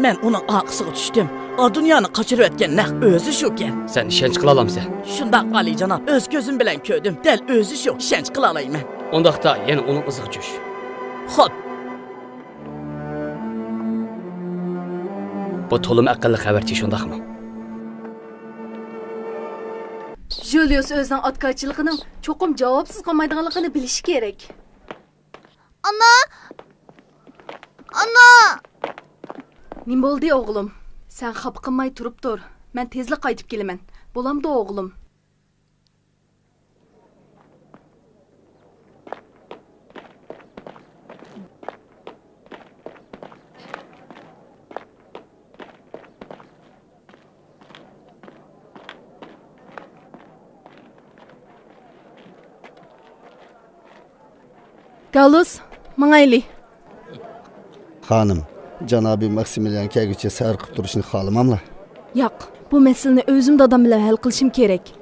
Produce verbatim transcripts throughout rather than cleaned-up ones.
مەن ئۇنىڭ ئارقىسىغا چۈشتۈم. ئا دۇنيانى قاچۇرۇۋەتكەن نەق ئۆزى شۇكەن. سەن ئىشەنچ قىلالامسەن؟ شۇنداق، ئالىيجاناب، ئۆز كۆزۈم بىلەن كۆردۈم. دەل ئۆزى شۇ، ئىشەنچ قىلالايمەن. ئۇنداقتا يەنە ئۇنىڭ ئىزىغا چۈش. خوپ. بۇ تولىمۇ ئەقىللىق خەۋەرچى، شۇنداقمۇ؟ ژۇليۇس ئۆزىنىڭ ئاتكاچىلىقىنىڭ چوقۇم جاۋابسىز قالمايدىغانلىقىنى بىلىشى كېرەك. ئانا! ئانا! نېمە بولدى، ئوغلۇم؟ سەن خاپا قىلماي تۇرۇپ تۇر. مەن تېزلا قايتىپ كېلىمەن. بولامدۇ، ئوغلۇم؟ گالۇس، ماڭايلى. خانىم، جانابىي ماكسىمىليان كەلگۈچە سەۋر قىپ تۇرۇشنى خالىماملا؟ ياق، بۇ مەسىلىنى ئۆزۈم دادام بىلەن ھەل قىلىشىم كېرەك.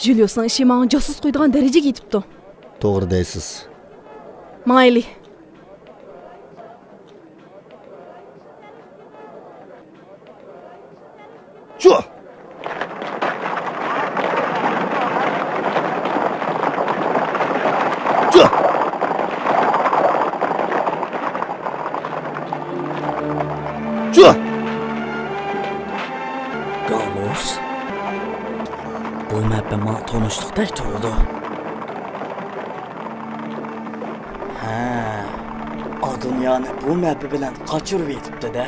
ژۇليۇسنىڭ ئىشى ماڭا جاسۇس قويىدىغان دەرىجىگە يېتىپتۇ. توغرا دەيسىز. ماڭايلى. چۇ! چۇ! چۇ! گالۇس؟ بۇ مەپە ماڭا تونۇشلۇقتەك تۇرىدۇ. ھە، ئا دۇنيانى بۇ مەپە بىلەن قاچۇرۇۋېتىپتۇ-دە.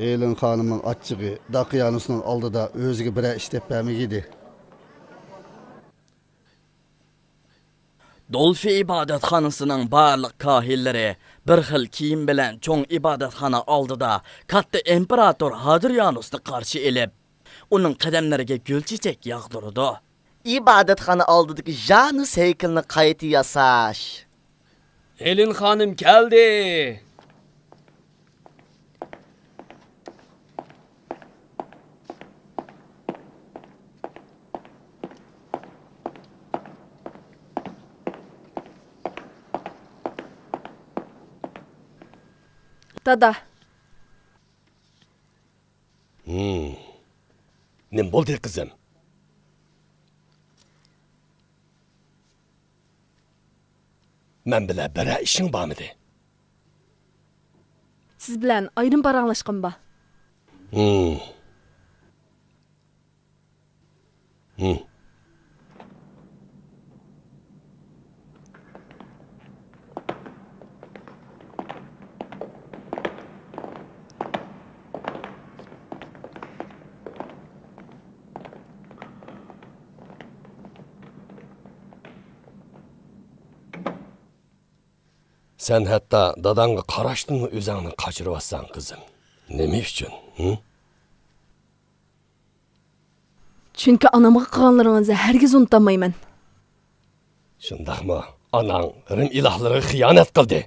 ھېلېن خانىمنىڭ ئاچچىقى داقىيانۇسنىڭ ئالدىدا ئۆزىگە بىرەر ئىش دەپ بەرمىگىيدى. دولفى ئىبادەتخانىسىنىڭ بارلىق كاھىنلىرى بىر خىل كىيىم بىلەن چوڭ ئىبادەتخانا ئالدىدا كاتتا ئىمپېراتور ھادرىيانۇسنى قارشى ئېلىپ، ئۇنىڭ قەدەملىرىگە گۈل چېچەك ياغدۇرىدۇ. ئىبادەتخانا ئالدىدىكى ژانۇس ھەيكىلىنى قايتا ياساش. ھېلېن خانىم كەلدى. دادا. ھىم. نېمە بولدى، قىزىم؟ مەن بىلەن بىرەر ئىشىڭ بارمىدى؟ سىز بىلەن ئايرىم پاراڭلاشقىنىم بار. ھىم. ھىم. سەن ھەتتا داداڭغا قاراشتىنمۇ ئۆزۈڭنى قاچۇرۇۋاتىسەن، قىزىم. نېمە ئۈچۈن، ھىم؟ چۈنكى ئانامغا قىلغانلىرىڭىزنى ھەرگىز ئۇنتالمايمەن. شۇنداقمۇ؟ ئاناڭ رىم ئىلاھلىرىغا خىيانەت قىلدى.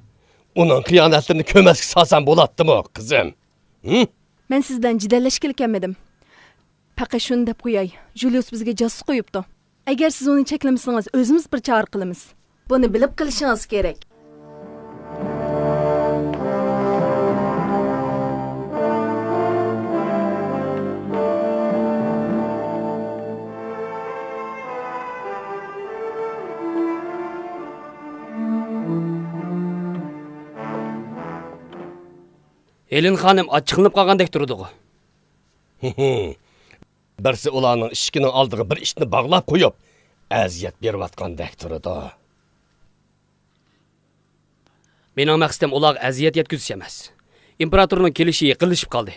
ئۇنىڭ خىيانەتلىرىنى كۆرمەسكە سالسام بولاتتىمۇ، قىزىم؟ ھىم؟ مەن سىز بىلەن جېدەللەشكىلى كەلمىدىم. پەقەت شۇنى دەپ قوياي، ژۇليۇس بىزگە جاسۇس قويۇپتۇ. ئەگەر سىز ئۇنى چەكلىمىسىڭىز، ئۆزىمىز بىر چارە قىلىمىز. بۇنى بىلىپ قېلىشىڭىز كېرەك. ھېلېن خانىم ئاچچىقلىنىپ قالغاندەك تۇرىدىغۇ. بىرسى ئۇلارنىڭ ئىشىكىنىڭ ئالدىغا بىر ئىتنى باغلاپ قويۇپ، ئەزىيەت بېرىۋاتقاندەك تۇرىدۇ. مېنىڭ مەقسىتىم ئۇلارغا ئەزىيەت يەتكۈزۈش ئەمەس. ئىمپېراتورنىڭ كېلىشى يېقىنلىشىپ قالدى.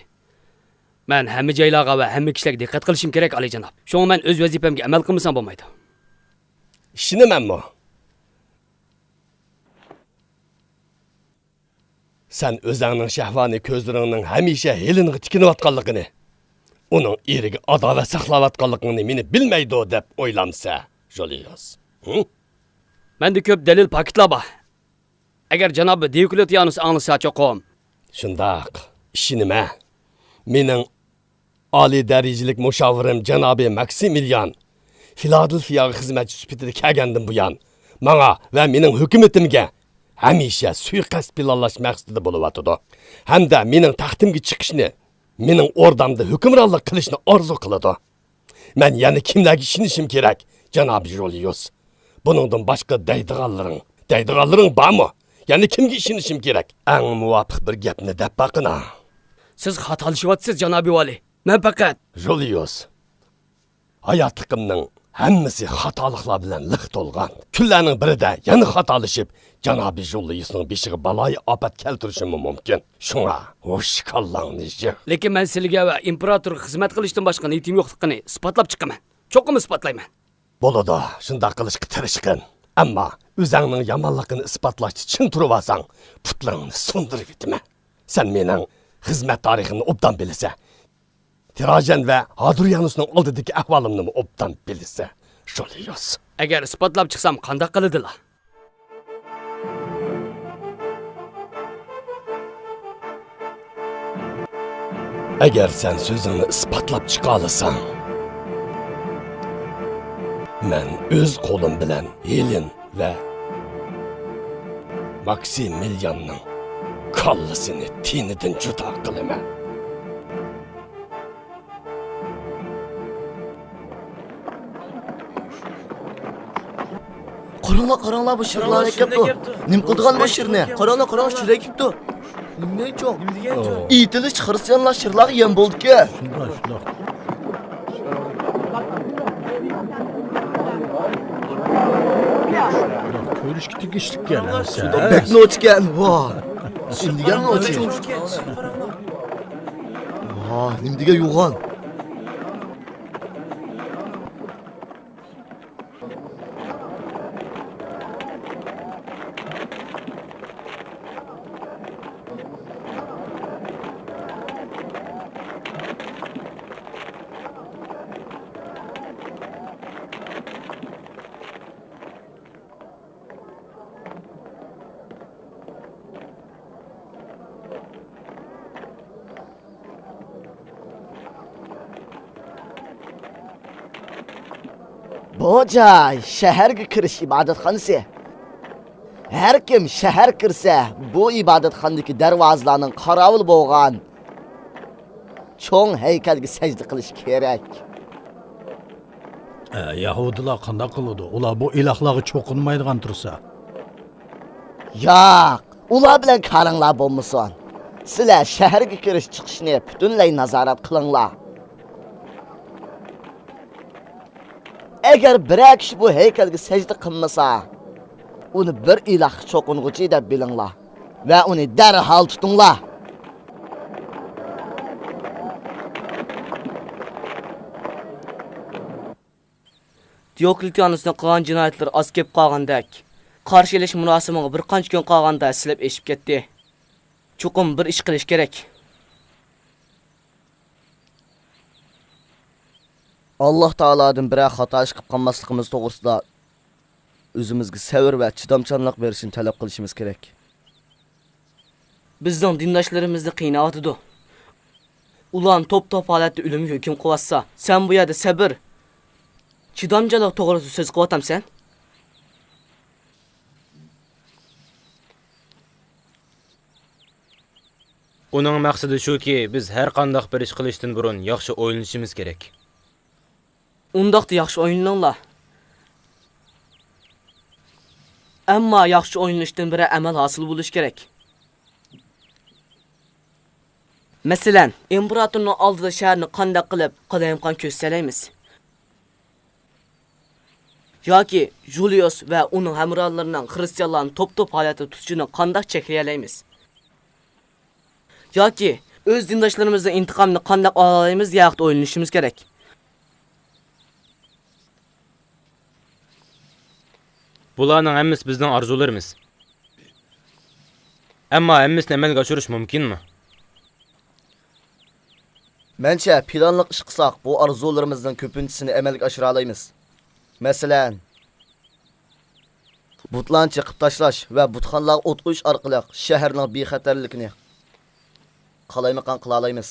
مەن ھەممە جايلارغا ۋە ھەممە كىشىلەرگە دىققەت قىلىشىم كېرەك، ئالىيجاناب. شۇڭا مەن ئۆز ۋەزىپەمگە ئەمەل قىلمىسام بولمايدۇ. ئىشىنىمەنمۇ؟ سەن ئۆزەڭنىڭ شەھۋانىي كۆزلىرىڭنىڭ ھەمىشە ھېلىنغا تىكىنىۋاتقانلىقىنى، ئۇنىڭ ئېرىگە ئاداۋەت ساقلاۋاتقانلىقىڭنى مېنى بىلمەيدۇ دەپ ئويلامسەن، جۇلىيۇس؟ ھە؟ مەندە كۆپ دەلىل، پاكىتلار بار. ئەگەر جانابى دىيوكلېتىئانۇس ئاڭلىسا چوقۇم. شۇنداق، ئىشىنىمەن. مېنىڭ ئالىي دەرىجىلىك مۇشاۋىرىم جانابى ماكسىمىليان فىلادېلفىياغا خىزمەتچى سۈپىتىدە كەلگەندىن بۇيان، ماڭا ۋە مېنىڭ ھۆكۈمىتىمگە ھەمىشە سۇيىقەست پىلانلاش مەقسىتىدە بولۇۋاتىدۇ ھەمدە مېنىڭ تەختىمگە چىقىشنى، مېنىڭ ئوردامدا ھۆكۈمرانلىق قىلىشنى ئارزۇ قىلىدۇ. مەن يەنە كىملەرگە ئىشىنىشىم كېرەك، جانابى جۇلىيۇس؟ بۇنىڭدىن باشقا دەيدىغانلىرىڭ، دەيدىغانلىرىڭ بارمۇ؟ يەنە كىمگە ئىشىنىشىم كېرەك؟ ئەڭ مۇۋاپىق بىر گەپنى دەپ باقىنا. سىز خاتالىشىۋاتىسىز، جانابىي ۋالىي. مەن پەقەت. جۇلىيۇس، ھاياتلىقىمنىڭ ھەممىسى خاتالىقلار بىلەن لىق تولغان. كۈنلەرنىڭ بىرىدە يەنە خاتالىشىپ، جانابى جۇلىيۇسنىڭ بېشىغا بالايىئاپەت كەلتۈرۈشۈممۇ مۇمكىن. شۇڭا ھوش كاللاڭنى يىغ. لېكىن مەن سىلىگە ۋە ئىمپېراتورغا خىزمەت قىلىشتىن باشقا نىيىتىم يوقلۇقىنى ئىسپاتلاپ چىقىمەن. چوقۇم ئىسپاتلايمەن. بولىدۇ، شۇنداق قىلىشقا تىرىشقىن. ئەمما ئۆزەڭنىڭ يامانلىقىنى ئىسپاتلاشتا چىڭ تۇرۇۋالساڭ، پۇتلىرىڭنى سۇندۇرۇۋېتىمەن. سەن مېنىڭ خىزمەت تارىخىمنى ئوبدان بىلىسەن. تراژەن ۋە ھادرىيانۇسنىڭ ئالدىدىكى ئەھۋالىمنىمۇ ئوبدان بىلىسەن، جۇلىيۇس. ئەگەر ئىسپاتلاپ چىقسام، قانداق قىلىدىلا؟ ئەگەر سەن سۆزۈڭنى ئىسپاتلاپ چىقالىساڭ، مەن ئۆز قولۇم بىلەن ھېلېن ۋە ماكسىمىلياننىڭ كاللىسىنى تېنىدىن جۇدا قىلىمەن. قاراڭلار، قاراڭلار، بۇ شىرلار كەپتۇ. نېمە قىلىدىغان بۇ شىرنى؟ قاراڭلار، قاراڭلار، شىر كەپتۇ. نېمە دېگەن چوڭ؟ ئېيتىلىشىچە، خىرىستىيانلار شىرلارغا يەم بولىدىكەن. شۇنداق، شۇنداق. كۆرۈشكە تېگىشلىككەن ھەمىسى. بەك نوچىكەن، ۋا. نېمە دېگەن نوچى؟ ۋا، نېمە دېگەن يوغان. بۇ جاي شەھەرگە كىرىش ئىبادەتخانىسى. ھەر كىم شەھەر كىرسە، بۇ ئىبادەتخانىدىكى دەرۋازىلارنىڭ قاراۋۇلى بولغان چوڭ ھەيكەلگە سەجدە قىلىشى كېرەك. ئە، يەھۇدىيلار قانداق قىلىدۇ؟ ئۇلار بۇ ئىلاھلارغا چوقۇنمايدىغان تۇرسا. ياق، ئۇلار بىلەن كارىڭلار بولمىسۇن. سىلەر شەھەرگە كىرىش چىقىشنى پۈتۈنلەي نازارەت قىلىڭلار. ئەگەر بىرەر كىشى بۇ ھەيكەلگە سەجدە قىلمىسا، ئۇنى بىر ئىلاھقا چوقۇنغۇچى دەپ بىلىڭلار ۋە ئۇنى دەرھال تۇتۇڭلار. دىيوكلېتىئانۇسنىڭ قىلغان جىنايەتلىرى ئاز كېلىپ قالغاندەك، قارشى ئېلىش مۇراسىمىغا بىر قانچە كۈن قالغاندا ھەسسىلەپ ئېشىپ كەتتى. چوقۇم بىر ئىش قىلىش كېرەك. ئاللاھ تائالادىن بىرەر خاتا ئىش قىلىپ قالماسلىقىمىز توغرىسىدا ئۆزىمىزگە سەۋر ۋە چىدامچانلىق بېرىشىنى تەلەپ قىلىشىمىز كېرەك. بىزنىڭ دىنداشلىرىمىزنى قىيناۋاتىدۇ. ئۇلارنى توپ-توپ ھالەتتە ئۆلۈمگە ھۆكۈم قىلىۋاتسا، سەن بۇ يەردە سەبر، چىدامچانلىق توغرىسىدا سۆز قىلىۋاتامسەن؟ ئۇنىڭ مەقسىتى شۇكى، بىز ھەر قانداق بىر ئىش قىلىشتىن بۇرۇن ياخشى ئويلىنىشىمىز كېرەك. ئۇنداقتا ياخشى ئويلىنىڭلار. ئەمما ياخشى ئويلىنىشتىن بىرەر ئەمەل ھاسىل بولۇشى كېرەك. مەسىلەن، ئىمپېراتورنىڭ ئالدىدا شەھەرنى قانداق قىلىپ قالايمىقان كۆرسىتەلەيمىز؟ ياكى ژۇليۇس ۋە ئۇنىڭ ھەمراھلىرىنىڭ خىرىستىيانلارنى توپ-توپ ھالەتتە تۇتۇشىنى قانداق چەكلىيەلەيمىز؟ ياكى ئۆز دىنداشلىرىمىزنىڭ ئىنتىقامىنى قانداق ئالالايمىز دېگەن ھەقتە ئويلىنىشىمىز كېرەك. بۇلارنىڭ ھەممىسى بىزنىڭ ئارزۇلىرىمىز. ئەمما ھەممىسىنى ئەمەلگە ئاشۇرۇش مۇمكىنمۇ؟ مەنچە، پىلانلىق ئىش قىلساق، بۇ ئارزۇلىرىمىزنىڭ كۆپىنچىسىنى ئەمەلگە ئاشۇرالايمىز. مەسىلەن، بۇتلارنى چېقىپ تاشلاش ۋە بۇتخانىلارغا ئوت قويۇش ئارقىلىق شەھەرنىڭ بىخەتەرلىكىنى قالايمىقان قىلالايمىز.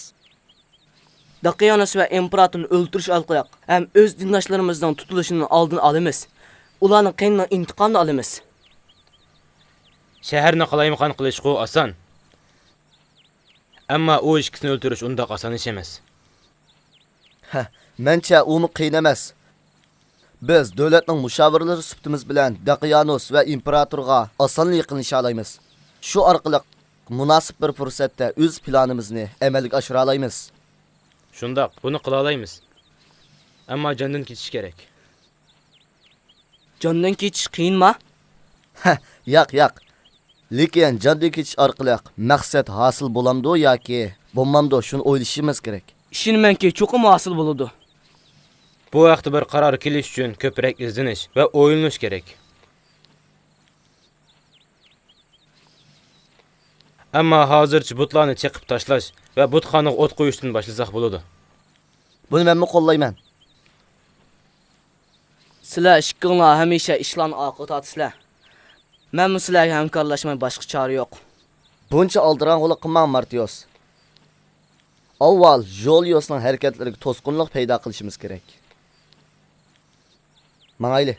داقىيانۇس ۋە ئىمپېراتورنى ئۆلتۈرۈش ئارقىلىق ھەم ئۆز دىنداشلىرىمىزنىڭ تۇتۇلۇشىنىڭ ئالدىنى ئالىمىز. ئۇلارنىڭ قېنىنىڭ ئىنتىقامىنى ئالىمىز. شەھەرنى قالايمىقان قىلىشقۇ ئاسان. ئەمما ئۇ ئىككىسىنى ئۆلتۈرۈش ئۇنداق ئاسان ئىش ئەمەس. ھە، مەنچە ئۇمۇ قىيىن ئەمەس. بىز دۆلەتنىڭ مۇشاۋىرلىرى سۈپىتىمىز بىلەن داقىيانۇس ۋە ئىمپېراتورغا ئاسانلا يېقىنلىشالايمىز. شۇ ئارقىلىق مۇناسىپ بىر پۇرسەتتە ئۆز پىلانىمىزنى ئەمەلگە ئاشۇرالايمىز. شۇنداق، بۇنى قىلالايمىز. ئەمما جاندىن كېچىش كېرەك. جاندىن كېچىش قىيىنما؟ ھە، ياق، ياق. لېكىن جاندىن كېچىش ئارقىلىق مەقسەت ھاسىل بولامدۇ ياكى بولمامدۇ، شۇنى ئويلىشىمىز كېرەك. ئىشىنىمەنكى، چوقۇم ھاسىل بولىدۇ. بۇ ھەقتە بىر قارارغا كېلىش ئۈچۈن كۆپرەك ئىزدىنىش ۋە ئويلىنىش كېرەك. ئەمما ھازىرچە بۇتلارنى چېقىپ تاشلاش ۋە بۇتخانىغا ئوت قويۇشتىن باشلىساق بولىدۇ. بۇنى مەنمۇ قوللايمەن. سىلەر ئىككىڭلار ھەمىشە ئىشلارنى ئارقىغا تارتىسىلەر. مەنمۇ سىلەرگە ھەمكارلاشماي باشقا چارە يوق. بۇنچە ئالدىراڭغۇلۇق قىلماڭ، مارتىيوس. ئاۋۋال ژۇليۇسنىڭ ھەرىكەتلىرىگە توسقۇنلۇق پەيدا قىلىشىمىز كېرەك. ماڭايلى.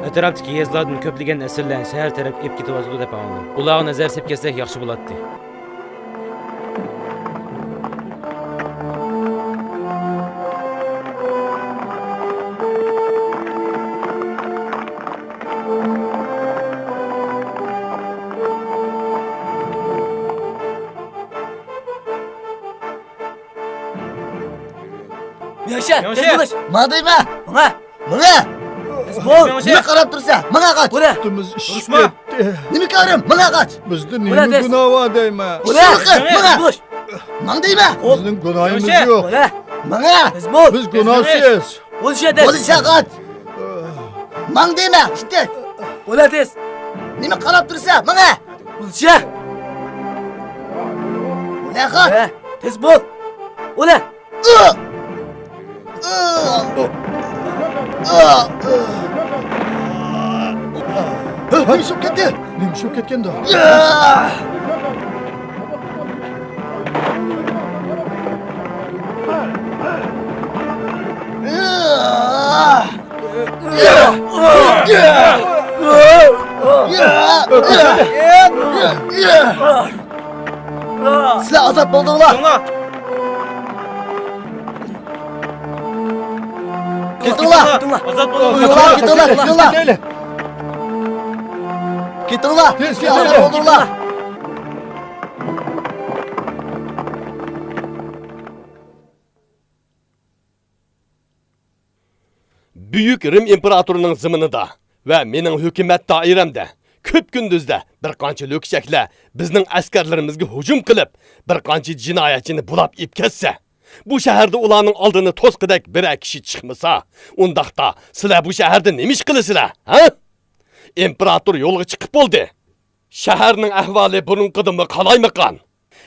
ئەتراپتىكى يېزىلاردىن كۆپلىگەن ئەسىرلەرنى شەھەر تەرەپكە ئېلىپ كېتىۋاتىدۇ دەپ ئاڭلىدىم. ئۇلارغا نەزەر سېلىپ كەتسەك ياخشى بولاتتى. مىڭشە، مىڭشە. تېز بولۇش. ماڭا دەيمەن. ماڭا. ماڭا. تېز بول. مىڭشە. نېمە قاراپ تۇرسەن؟ ماڭا قاچ. بولە. پۇتىمىز ئىششىپ كەتتى. نېمە كارىم؟ ماڭا قاچ. بىزدە بولە، نېمە تېز. گۇناھ بار دەيمەن؟ بولە. ماڭا. تېز بولۇش. ماڭا دەيمەن. ماڭا. مىڭشە. بىزنىڭ گۇناھىمىز يوق. بولە. ماڭا. تېز بول. بىز گۇناھسىز. بولىسە قاچ. ماڭ دەيمەن، ئىتتىك. ئولا تېز. نېمە قاراپ تۇرسەن؟ ماڭە. ئۇلىشە. ئولا قاچ. ھە، تېز بول. ئولا. ھە، نېمە ئىش بولۇپ كەتتى؟ نېمە ئىش بولۇپ كەتكەندۇ؟ سىلەر ئازاد بولدۇڭلار. كېتىڭلار. ئازاد بولدۇڭلار. كېتىڭلار، كېتىڭلار، كېتىڭلار. كېتىڭلار. سىلەر ئازاد بولدۇڭلار. بۈيۈك رىم ئىمپېراتورىنىڭ زېمىنىدا ۋە مېنىڭ ھۆكۈمەت دائىرەمدە كۆپ كۈندۈزدە بىر قانچە لۆكچەكلەر بىزنىڭ ئەسكەرلىرىمىزگە ھۇجۇم قىلىپ، بىر قانچە جىنايەتچىنى بۇلاپ ئېلىپ كەتسە، بۇ شەھەردە ئۇلارنىڭ ئالدىنى توسقۇدەك بىرەر كىشى چىقمىسا، ئۇنداقتا سىلەر بۇ شەھەردە نېمە ئىش قىلىسىلەر، ھە؟ ئىمپېراتور يولغا چىقىپ بولدى. شەھەرنىڭ ئەھۋالى بۇرۇنقىدىنمۇ قالايمىقان.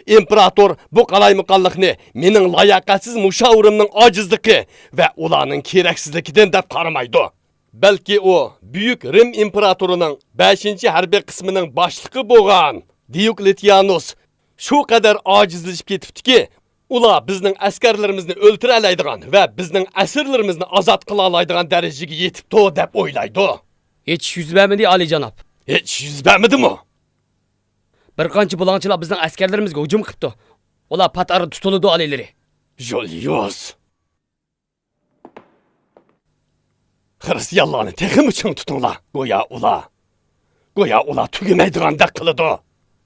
ئىمپېراتور بۇ قالايمىقانلىقنى مېنىڭ لاياقەتسىز مۇشاۋىرىمنىڭ ئاجىزلىقى ۋە ئۇلارنىڭ كېرەكسىزلىكىدىن دەپ قارىمايدۇ. بەلكى ئۇ بۈيۈك رىم ئىمپېراتورىنىڭ بەشىنچى ھەربىي قىسمىنىڭ باشلىقى بولغان دىيوكلېتىيانۇس شۇ قەدەر ئاجىزلىشىپ كېتىپتىكى، ئۇلار بىزنىڭ ئەسكەرلىرىمىزنى ئۆلتۈرەلەيدىغان ۋە بىزنىڭ ئەسىرلىرىمىزنى ئازاد قىلالايدىغان دەرىجىگە يېتىپتۇ دەپ ئويلايدۇ. ھېچ يۈز بەرمىدى، ئالىيجاناب. ھېچ يۈز بەرمىدىمۇ؟ بىر قانچە بۇلاڭچىلار بىزنىڭ ئەسكەرلىرىمىزگە ھۇجۇم قىپتۇ. ئۇلار پات ئارىدا تۇتۇلىدۇ، ئالىيلىرى. جۇليۇس! خىرىستىيانلارنى تېخىمۇ چىڭ تۇتۇڭلار. گويا ئۇلار، گويا ئۇلار تۈگىمەيدىغاندەك قىلىدۇ.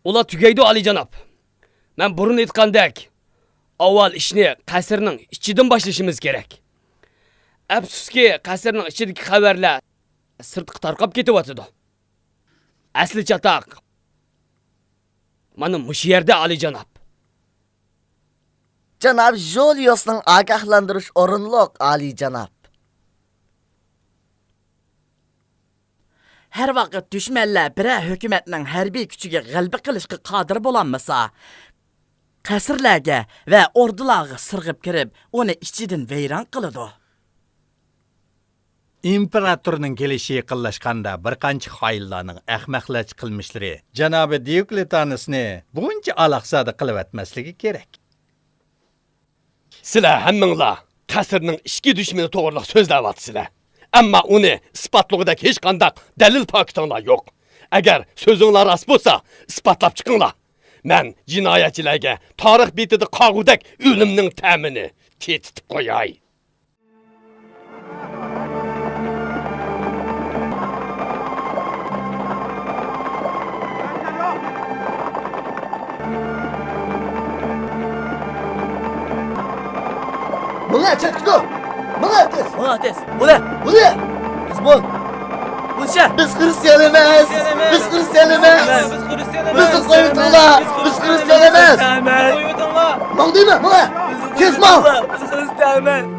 ئۇلار تۈگەيدۇ، ئالىيجاناب. مەن بۇرۇن ئېيتقاندەك، ئاۋۋال ئىشنى قەسىرنىڭ ئىچىدىن باشلىشىمىز كېرەك. ئەپسۇسكى، قەسىرنىڭ ئىچىدىكى خەۋەرلەر سىرتقا تارقاپ كېتىۋاتىدۇ. ئەسلى چاتاق مانا مۇشۇ يەردە، ئالىيجاناب. جاناب ژوليوسنىڭ ئاگاھلاندۇرۇش ئورۇنلۇق، ئالىيجاناب. ھەر ۋاقىت دۈشمەنلەر بىرەر ھۆكۈمەتنىڭ ھەربىي كۈچىگە غەلىبە قىلىشقا قادىر بولالمىسا، قەسىرلەرگە ۋە ئوردىلارغا سىرغىپ كىرىپ، ئۇنى ئىچىدىن ۋەيران قىلىدۇ. ئىمپېراتورنىڭ كېلىشى يېقىنلاشقاندا، بىر قانچە خائىنلارنىڭ ئەخمەقلەرچە قىلمىشلىرى جانابى دىيوكلېتانىسنى بۇنچە ئالاقزادە قىلىۋەتمەسلىكى كېرەك. سىلەر ھەممىڭلار قەسىرنىڭ ئىچكى دۈشمىنى توغرىلىق سۆزلەۋاتىسىلەر. ئەمما ئۇنى ئىسپاتلىغۇدەك ھېچقانداق دەلىل پاكىتىڭلار يوق. ئەگەر سۆزۈڭلار راست بولسا، ئىسپاتلاپ چىقىڭلار. مەن جىنايەتچىلەرگە تارىخ بېتىدە قالغۇدەك ئۆلۈمنىڭ تەمىنى تېتىتىپ قوياي. ماڭە، چەتكە تۇر! ماڭە، تېز! ماڭە، تېز! بولە! بولە! ئۇزمۇن! بولىشە! بىز خىرىستىيان ئەمەس! بىز خىرىستىيان ئەمەس! بىزنى قويۇۋېتىڭلار! بىز خىرىستىيان ئەمەس! ماڭ دەيمەن، ماڭە! تېز ماڭ! بىز خىرىستىيان ئەمەس!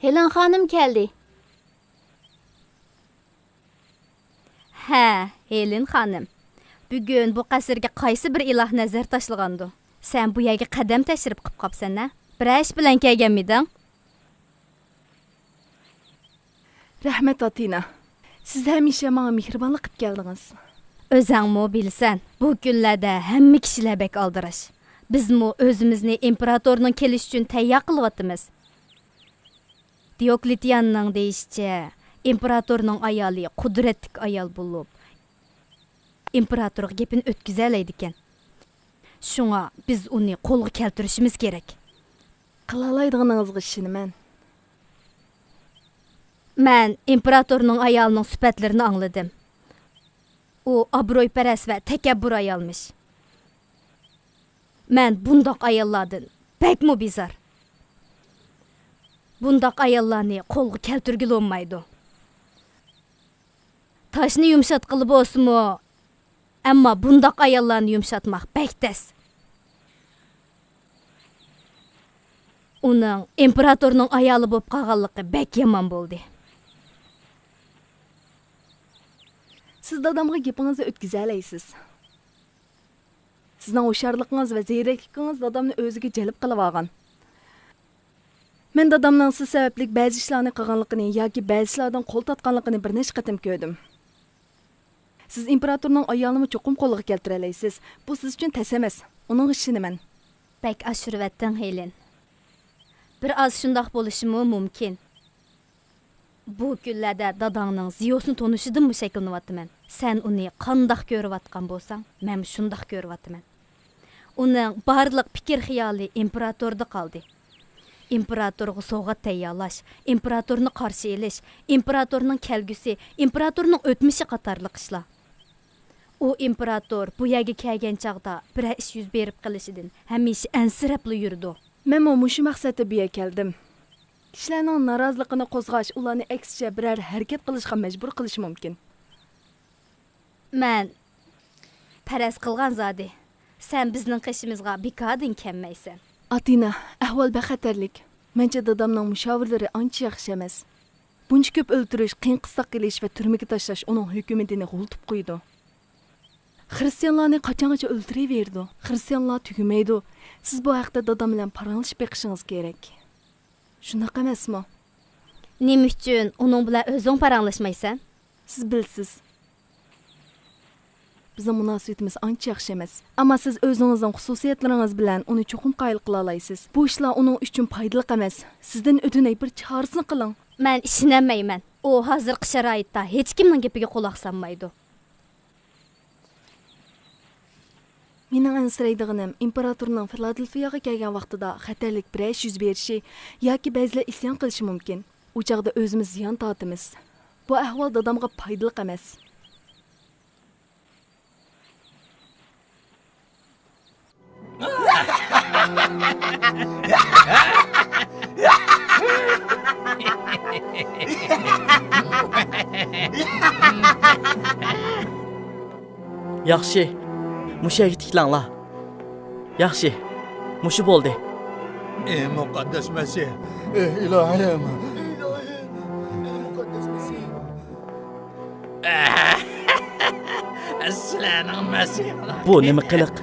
ھېلېن خانىم كەلدى. ھە، ھېلېن خانىم. بۈگۈن بۇ قەسىرگە قايسى بىر ئىلاھ نەزەر تاشلىغاندۇ؟ سەن بۇ يەرگە قەدەم تەشرىپ قىپ قاپسەن ھە؟ بىرەر ئىش بىلەن كەلگەنمىدىڭ؟ رەھمەت، ئاتىنا. سىز ھەمىشە ماڭا مېھرىبانلىق قىپ كەلدىڭىز. ئۆزەڭمۇ بىلىسەن، بۇ كۈنلەردە ھەممە كىشىلەر بەك ئالدىراش. بىزمۇ ئۆزىمىزنى ئىمپېراتورنىڭ كېلىشى ئۈچۈن تەييار قىلىۋاتىمىز. دىيوكلېتىياننىڭ دېيىشىچە، ئىمپېراتورنىڭ ئايالى قۇدرەتلىك ئايال بولۇپ، ئىمپېراتورغا گېپىنى ئۆتكۈزەلەيدىكەن. شۇڭا بىز ئۇنى قولغا كەلتۈرۈشىمىز كېرەك. قىلالايدىغىنىڭىزغا ئىشىنىمەن. مەن ئىمپېراتورنىڭ ئايالىنىڭ سۈپەتلىرىنى ئاڭلىدىم. ئۇ ئابرۇيپەرەس ۋە تەكەببۇر ئايالمىش. مەن بۇنداق ئاياللاردىن بەكمۇ بىزار. بۇنداق ئاياللارنى قولغا كەلتۈرگىلى بولمايدۇ. تاشنى يۇمشاتقىلى بولسىمۇ، ئەمما بۇنداق ئاياللارنى يۇمشاتماق بەك تەس. ئۇنىڭ ئىمپېراتورنىڭ ئايالى بولۇپ قالغانلىقى بەك يامان بولدى. سىز دادامغا گېپىڭىزنى ئۆتكۈزەلەيسىز. سىزنىڭ ھوشيارلىقىڭىز ۋە زېرەكلىكىڭىز دادامنى ئۆزىگە جەلپ قىلىۋالغان. مەن دادامنىڭ سىز سەۋەبلىك بەزى ئىشلارنى قىلغانلىقىنى ياكى بەزى ئىشلاردىن قول تارتقانلىقىنى بىر نەچچە قېتىم كۆردۈم. سىز ئىمپېراتورنىڭ ئايالىنىمۇ چوقۇم قولغا كەلتۈرەلەيسىز. بۇ سىز ئۈچۈن تەس ئەمەس. ئۇنىڭغا ئىشىنىمەن. بەك ئاشۇرۇۋەتتىڭ، ھېلېن. بىر ئاز شۇنداق بولۇشىمۇ مۇمكىن. بۇ كۈنلەردە داداڭنىڭ زىيوسنى تونۇشىدىنمۇ شەكلىنىۋاتىمەن. سەن ئۇنى قانداق كۆرۈۋاتقان بولساڭ، مەنمۇ شۇنداق كۆرۈۋاتىمەن. ئۇنىڭ بارلىق پىكىر-خىيالى ئىمپېراتوردا قالدى. ئىمپېراتورغا سوۋغات تەييارلاش، ئىمپېراتورنى قارشى ئېلىش، ئىمپېراتورنىڭ كەلگۈسى، ئىمپېراتورنىڭ ئۆتمۈشى قاتارلىق ئىشلار. ئۇ ئىمپېراتور بۇ يەرگە كەلگەن چاغدا بىرەر ئىش يۈز بېرىپ قېلىشىدىن ھەمىشە ئەنسىرەپلا يۈرىدۇ. مەنمۇ مۇشۇ مەقسەتتە بۇ يەرگە كەلدىم. كىشىلەرنىڭ نارازىلىقىنى قوزغاش ئۇلارنى ئەكسىچە بىرەر ھەرىكەت قىلىشقا مەجبۇر قىلىشى مۇمكىن. مەن پەرەز قىلغان زادى. سەن بىزنىڭ قېشىمىزغا بىكاردىن كەلمەيسەن. ئاتىنا، ئەھۋال بەك خەتەرلىك. مەنچە دادامنىڭ مۇشاۋىرلىرى ئانچە ياخشى ئەمەس. بۇنچە كۆپ ئۆلتۈرۈش، قىيىن قىستاق قىلىش ۋە تۈرمىگە تاشلاش ئۇنىڭ ھۆكۈمىتىنى غۇلىتىپ قويىدۇ. خىرىستىيانلارنى قاچانغىچە ئۆلتۈرۈۋېرىدۇ؟ خىرىستىيانلار تۈگىمەيدۇ. سىز بۇ ھەقتە دادام بىلەن پاراڭلىشىپ بېقىشىڭىز كېرەك. شۇنداق ئەمەسمۇ؟ نېمە ئۈچۈن ئۇنىڭ بىلەن ئۆزۈڭ پاراڭلاشمايسەن؟ سىز بىلىسىز. بىزنىڭ مۇناسىۋىتىمىز ئانچە ياخشى ئەمەس. ئەمما سىز ئۆزىڭىزنىڭ خۇسۇسىيەتلىرىڭىز بىلەن ئۇنى چوقۇم قايىل قىلالايسىز. بۇ ئىشلار ئۇنىڭ ئۈچۈن پايدىلىق ئەمەس. سىزدىن ئۆتۈنەي، بىر چارىسىنى قىلىڭ. مەن ئىشىنەلمەيمەن. ئۇ ھازىرقى شارائىتتا ھېچكىمنىڭ گېپىگە قۇلاق سالمايدۇ. مېنىڭ ئەنسىرەيدىغىنىم، ئىمپېراتورنىڭ فىلادېلفىيەگە كەلگەن ۋاقتىدا خەتەرلىك بىرەر ئىش يۈز بېرىشى ياكى بەزىلەر ئىسيان قىلىشى مۇمكىن. ئۇ چاغدا ئۆزىمىز زىيان تارتىمىز. بۇ ئەھۋال دادامغا پايدىلىق ئەمەس. ياخشى، مۇشۇ يەرگە تىكلەڭلار. ياخشى، مۇشۇ بولدى. ئى مۇقەددەس مەسىھ، ئى ئىلاھىم. ئىلاھىم، ئى مۇقەددەس مەسىھ. سىلەرنىڭ مەسىھىڭلار. بۇ نېمە قىلىق؟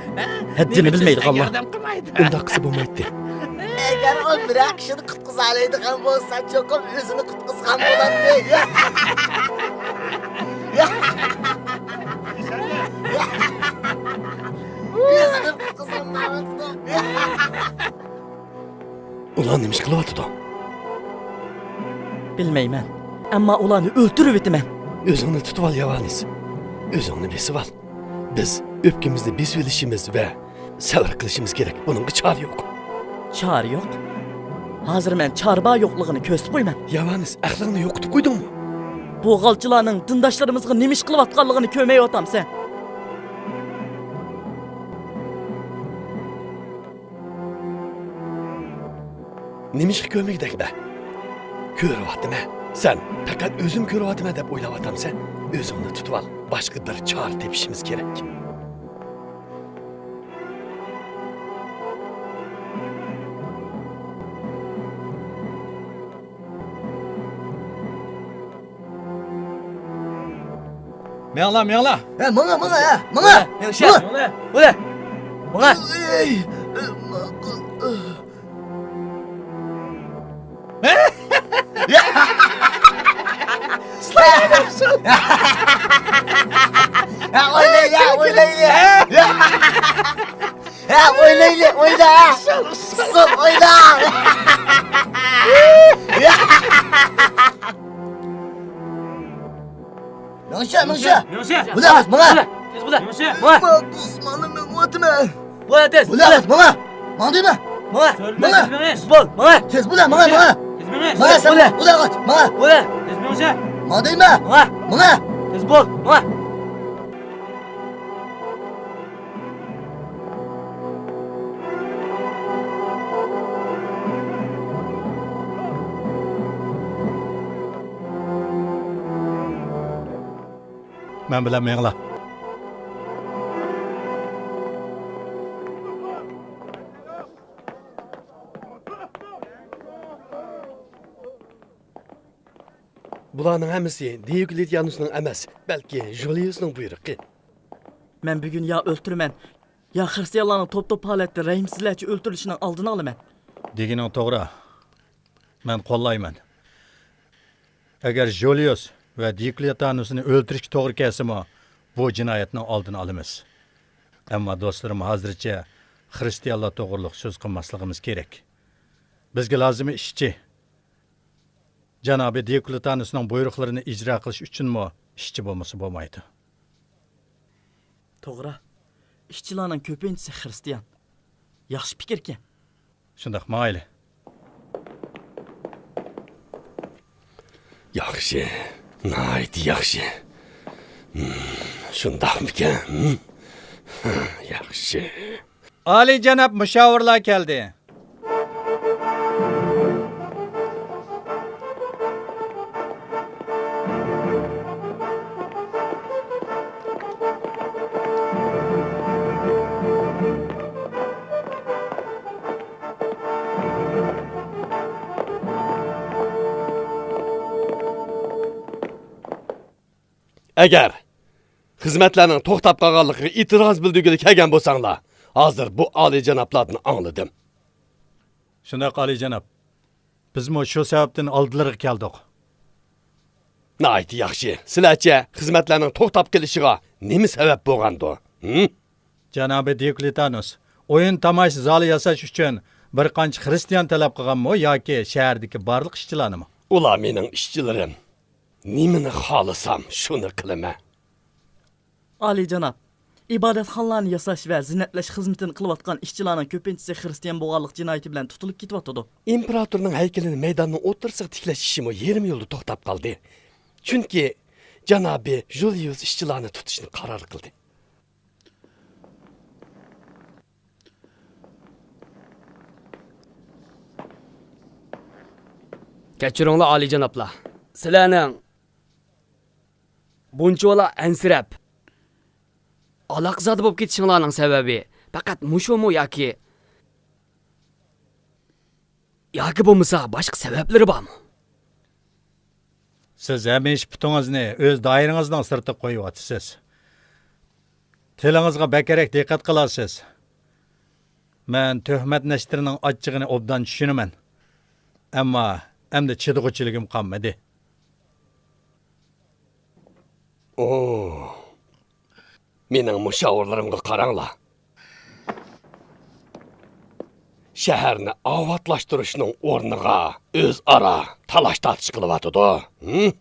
ھەددىنى بىلمەيدىغانلار. ياردەم قىلمايدۇ. ئۇنداق قىلسا بولمايتتى. ئەگەر ئۇ بىرەر كىشىنى قۇتقۇزالايدىغان بولسا، چوقۇم ئۆزىنى قۇتقۇزغان بولاتتى. ئۆزىنى قۇتقۇزغان بولاتتى. ئۇلار نېمە ئىش قىلىۋاتىدۇ؟ بىلمەيمەن. ئەمما ئۇلارنى ئۆلتۈرۈۋېتىمەن. ئۆزۈڭنى تۇتۇۋال، ياۋانىس. ئۆزۈڭنى بېسىۋال. بىز ئۆپكىمىزنى بېسىۋېلىشىمىز ۋە سەۋر قىلىشىمىز كېرەك. بۇنىڭغا چارە يوق. چارە يوق؟ ھازىر مەن چارە بار يوقلۇقىنى كۆرسىتىپ قويىمەن. ياۋانىس، ئەقلىڭنى يوقىتىپ قويدۇڭمۇ؟ بۇ غالچىلارنىڭ دىنداشلىرىمىزغا نېمە ئىش قىلىۋاتقانلىقىنى كۆرمەيۋاتامسەن؟ نېمىشقا كۆرمىگۈدەكمەن؟ كۆرۈۋاتىمەن. سەن پەقەت ئۆزۈم كۆرۈۋاتىمەن دەپ ئويلاۋاتامسەن؟ ئۆزۈڭنى تۇتۇۋال. باشقا بىر چارە تېپىشىمىز كېرەك. مېڭىڭلار، مېڭىڭلار. ھە، ماڭا، ماڭا، ھە، ماڭا. ماڭا، ماڭا. ماڭا. ئەي، ماقۇل. ھە، ئوينايلى، ئوينايلى. ھە، ئوينايلى، ئوينا. ئۇسسۇل، ئوينا. مېڭىشە، مېڭىشە. مېڭىشە. بۇلا، ماڭا. تېز بۇلا. مېڭىشە. ماڭا. ماقۇل، مانا مېڭىۋاتىمەن. بۇلا، تېز. بۇلا، ماڭا. ماڭا دەيمەن. ماڭا. ماڭا. تېز بول، ماڭا. تېز بۇلا، ماڭا، ماڭا. تېز مېڭىش. ماڭا، سەن بۇلا، قاچ. ماڭا. بۇلا. تېز مېڭىشە. ماڭا دەيمەن. ماڭا. ماڭا. تېز بول، ماڭا. مەن بىلەن مېڭىڭلار. بۇلارنىڭ ھەممىسى دىيوكلېتىيانۇسنىڭ ئەمەس، بەلكى ژۇلىيۇسنىڭ بۇيرۇقى. مەن بۈگۈن يا ئۆلتۈرىمەن، يا خىرىستىيانلارنىڭ توپ-توپ ھالەتتە رەھىمسىزلەرچە ئۆلتۈرۈلۈشىنىڭ ئالدىنى ئالىمەن. دېگىنىڭ توغرا. مەن قوللايمەن. ئەگەر ژۇلىيۇس ۋە دىيوكلېتانۇسنى ئۆلتۈرۈشكە توغرا كەلسىمۇ، بۇ جىنايەتنىڭ ئالدىنى ئالىمىز. ئەمما دوستلىرىم، ھازىرچە خىرىستىيانلار توغرۇلۇق سۆز قىلماسلىقىمىز كېرەك. بىزگە لازىمى ئىشچى. جانابى دىيوكلېتانۇسنىڭ بۇيرۇقلىرىنى ئىجرا قىلىش ئۈچۈنمۇ ئىشچى بولمىسا بولمايدۇ. توغرا. ئىشچىلارنىڭ كۆپىنچىسى خىرىستىيان. ياخشى پىكىركەن. شۇنداق، ماڭايلى. ياخشى، ناھايىتى ياخشى. ھىم، شۇنداقمىكەن؟ ھىم؟ ياخشى. ئالىيجاناب مۇشاۋىرلار كەلدى. ئەگەر خىزمەتلەرنىڭ توختاپ قالغانلىقىغا ئېتىراز بىلدۈرگىلى كەلگەن بولساڭلار، ھازىر بۇ ئالىيجانابلاردىن ئاڭلىدىم. شۇنداق، ئالىيجاناب. بىزمۇ شۇ سەۋەبتىن ئالدىلىرىغا كەلدۇق. ناھايىتى ياخشى. سىلەرچە، خىزمەتلەرنىڭ توختاپ قېلىشىغا نېمە سەۋەب بولغاندۇ؟ ھىم؟ جانابى دىيوكلېتانۇس، ئويۇن تاماشا زالى ياساش ئۈچۈن بىر قانچە خىرىستىيان تەلەپ قىلغانمۇ ياكى شەھەردىكى بارلىق ئىشچىلارنىمۇ؟ ئۇلار مېنىڭ ئىشچىلىرىم. نېمىنى خالىسام، شۇنى قىلىمەن. ئالىيجاناب، ئىبادەتخانىلارنى ياساش ۋە زىننەتلەش خىزمىتىنى قىلىۋاتقان ئىشچىلارنىڭ كۆپىنچىسى خىرىستىيان بولغانلىق جىنايىتى بىلەن تۇتۇلۇپ كېتىۋاتىدۇ. ئىمپېراتورنىڭ ھەيكىلىنى مەيداننىڭ ئوتتۇرىسىغا تىكلەش ئىشىمۇ يېرىم يولدا توختاپ قالدى. چۈنكى جانابى ژۇلىيۇس ئىشچىلارنى تۇتۇشنى قارار قىلدى. كەچۈرۈڭلار، ئالىيجانابلار. سىلەرنىڭ بۇنچىۋالا ئەنسىرەپ، ئالاقزادە بولۇپ كېتىشىڭلارنىڭ سەۋەبى پەقەت مۇشۇمۇ ياكى، ياكى بولمىسا باشقا سەۋەبلىرى بارمۇ؟ سىز ھەمىشە پۇتىڭىزنى ئۆز دائىرىڭىزنىڭ سىرتىغا قويۇۋاتىسىز. تىلىڭىزغا بەكرەك دىققەت قىلارسىز. مەن تۆھمەت نەشتىرىنىڭ ئاچچىقىنى ئوبدان چۈشىنىمەن. ئەمما ئەمدى چىدىغۇچىلىكىم قالمىدى. ئوھ. مېنىڭ مۇشاۋىرلىرىمغا قاراڭلار. شەھەرنى ئاۋاتلاشتۇرۇشنىڭ ئورنىغا ئۆزئارا تالاش-تارتىش قىلىۋاتىدۇ. ھىم؟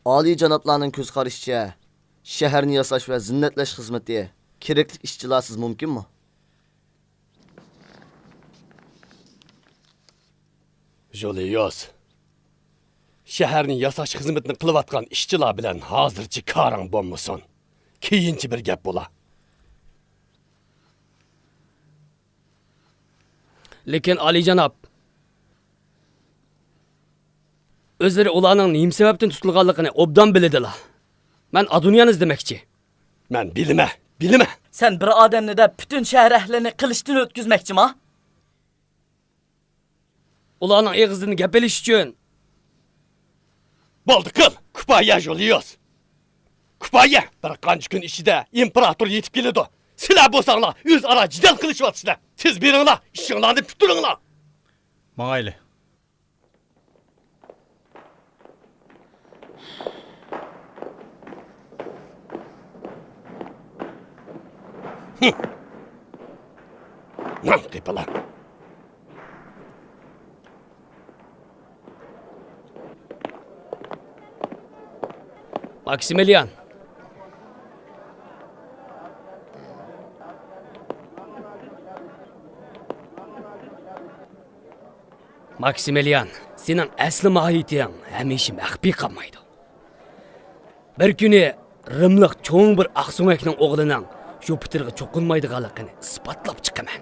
ئالىيجانابلارنىڭ كۆز قارىشىچە، شەھەرنى ياساش ۋە زىننەتلەش خىزمىتى كېرەكلىك ئىشچىلارسىز مۇمكىنمۇ؟ ژۇلىيۇس، شەھەرنى ياساش خىزمىتىنى قىلىۋاتقان ئىشچىلار بىلەن ھازىرچە كارىڭ بولمىسۇن. كېيىنچە بىر گەپ بولا. لېكىن، ئالىيجاناب، ئۆزلىرى ئۇلارنىڭ نېمە سەۋەبتىن تۇتۇلغانلىقىنى ئوبدان بىلىدىلا. مەن ئادونىيانى ئىزدىمەكچى. مەن بىلىمەن، بىلىمەن. سەن بىر ئادەمنى دەپ پۈتۈن شەھەر ئەھلىنى قىلىچتىن ئۆتكۈزمەكچىما؟ ئۇلارنىڭ ئېغىزىدىن گەپ ئېلىش ئۈچۈن. بولدى، قىل! كۇپايە، ژۇلىيۇس! كۇپايە! بىر قانچە كۈن ئىچىدە ئىمپېراتور يېتىپ كېلىدۇ. سىلەر بولساڭلار ئۆزئارا جېدەل قىلىشىۋاتىسىلەر. تېز بېرىڭلار، ئىشىڭلارنى پۈتتۈرۈڭلار. ماڭايلى. ھىم. نان قېپىلار. ماكسىمىليان. ماكسىمىليان، سېنىڭ ئەسلى ماھىيىتىڭ ھەمىشە مەخپىي قالمايدۇ. بىر كۈنى رىملىق چوڭ بىر ئاقسۆڭەكنىڭ ئوغلىنىڭ يۇپىتېرغا چوقۇنمايدىغانلىقىنى ئىسپاتلاپ چىقىمەن.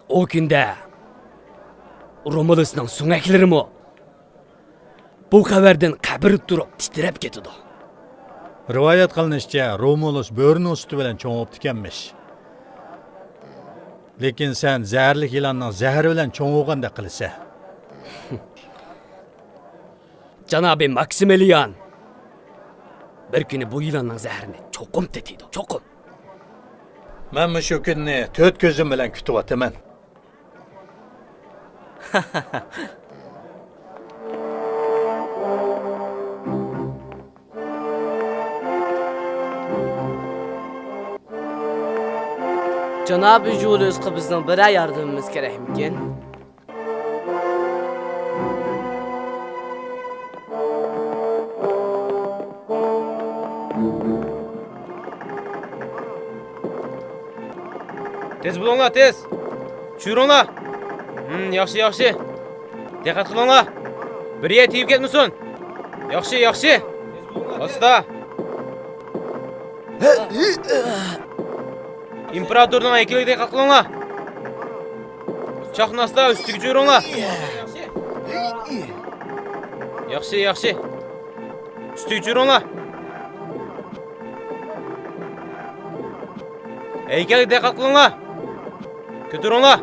ئۇ كۈندە رومۇلۇسنىڭ سۆڭەكلىرىمۇ بۇ خەۋەردىن قەبرە تۇرۇپ تىترەپ كېتىدۇ. رىۋايەت قىلىنىشىچە، رومۇلۇس بۆرىنىڭ سۈتى بىلەن چوڭ بوپتىكەنمىش. لېكىن سەن زەھەرلىك يىلاننىڭ زەھىرى بىلەن چوڭ بولغاندەك قىلىسەن. جانابى ماكسىمىليان بىر كۈنى بۇ يىلاننىڭ زەھىرىنى چوقۇم تېتىيدۇ، چوقۇم. مەن مۇشۇ كۈننى تۆت كۆزۈم بىلەن كۈتۈۋاتىمەن. جانابى ژۇلىيۇسقا بىزنىڭ بىرەر ياردىمىمىز كېرەكمىكىن؟ تېز بولۇڭلار، تېز! چۈشۈرۈڭلار! ھىم، ياخشى، ياخشى! دىققەت قىلىڭلار! بىر يەر تېگىپ كەتمىسۇن! ياخشى، ياخشى! ئاستا! ئىمپېراتورنىڭ ھەيكىلىگە دىققەت قىلىڭلار! چاقنى ئاستا ئۈستىگە چۈشۈرۈڭلار! ياخشى، ياخشى! ئۈستىگە چۈشۈرۈڭلار! ھەيكەلگە دىققەت قىلىڭلار! كۆتۈرۈڭلار!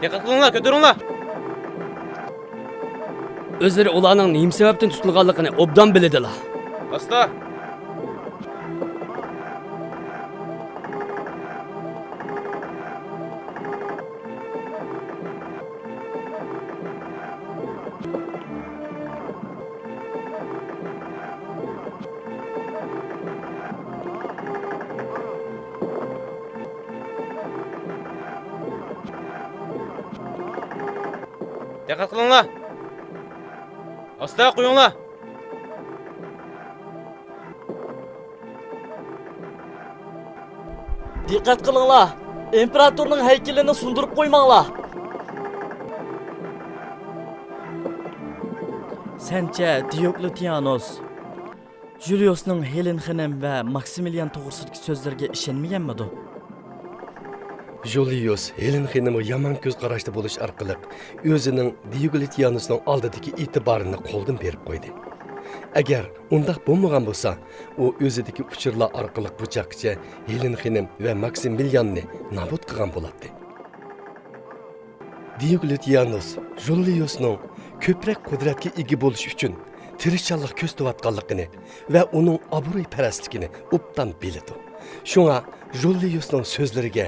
دىققەت قىلىڭلار، كۆتۈرۈڭلار! ئۆزلىرى ئۇلارنىڭ نېمە سەۋەبتىن تۇتۇلغانلىقىنى ئوبدان بىلىدىلا. ئاستا! دىققەت قىلىڭلار! ئاستا قويۇڭلار! دىققەت قىلىڭلار! ئىمپېراتورنىڭ ھەيكىلىنى سۇندۇرۇپ قويماڭلار! سەنچە دىيوكلېتىيانۇس جۇلىيۇسنىڭ ھېلېن خېنىم ۋە ماكسىمىليان توغرىسىدىكى سۆزلىرىگە ئىشەنمىگەنمىدۇ؟ جۇلىيۇس ھېلېن خېنىمغا يامان كۆز قاراشتا بولۇش ئارقىلىق ئۆزىنىڭ دىيوكلېتىيانۇسنىڭ ئالدىدىكى ئېتىبارىنى قولدىن بېرىپ قويدى. ئەگەر ئۇنداق بولمىغان بولسا، ئۇ ئۆزىدىكى ئۇچۇرلار ئارقىلىق بۇ چاغقىچە ھېلېن خېنىم ۋە ماكسىمىلياننى نابۇت قىلغان بولاتتى. دىيوكلېتىيانۇس جۇلىيۇسنىڭ كۆپرەك قۇدرەتكە ئىگە بولۇش ئۈچۈن تىرىشچانلىق كۆرسىتىۋاتقانلىقىنى ۋە ئۇنىڭ ئابرۇيپەرەسلىكىنى ئوبدان بىلىدۇ. شۇڭا جۇلىيۇسنىڭ سۆزلىرىگە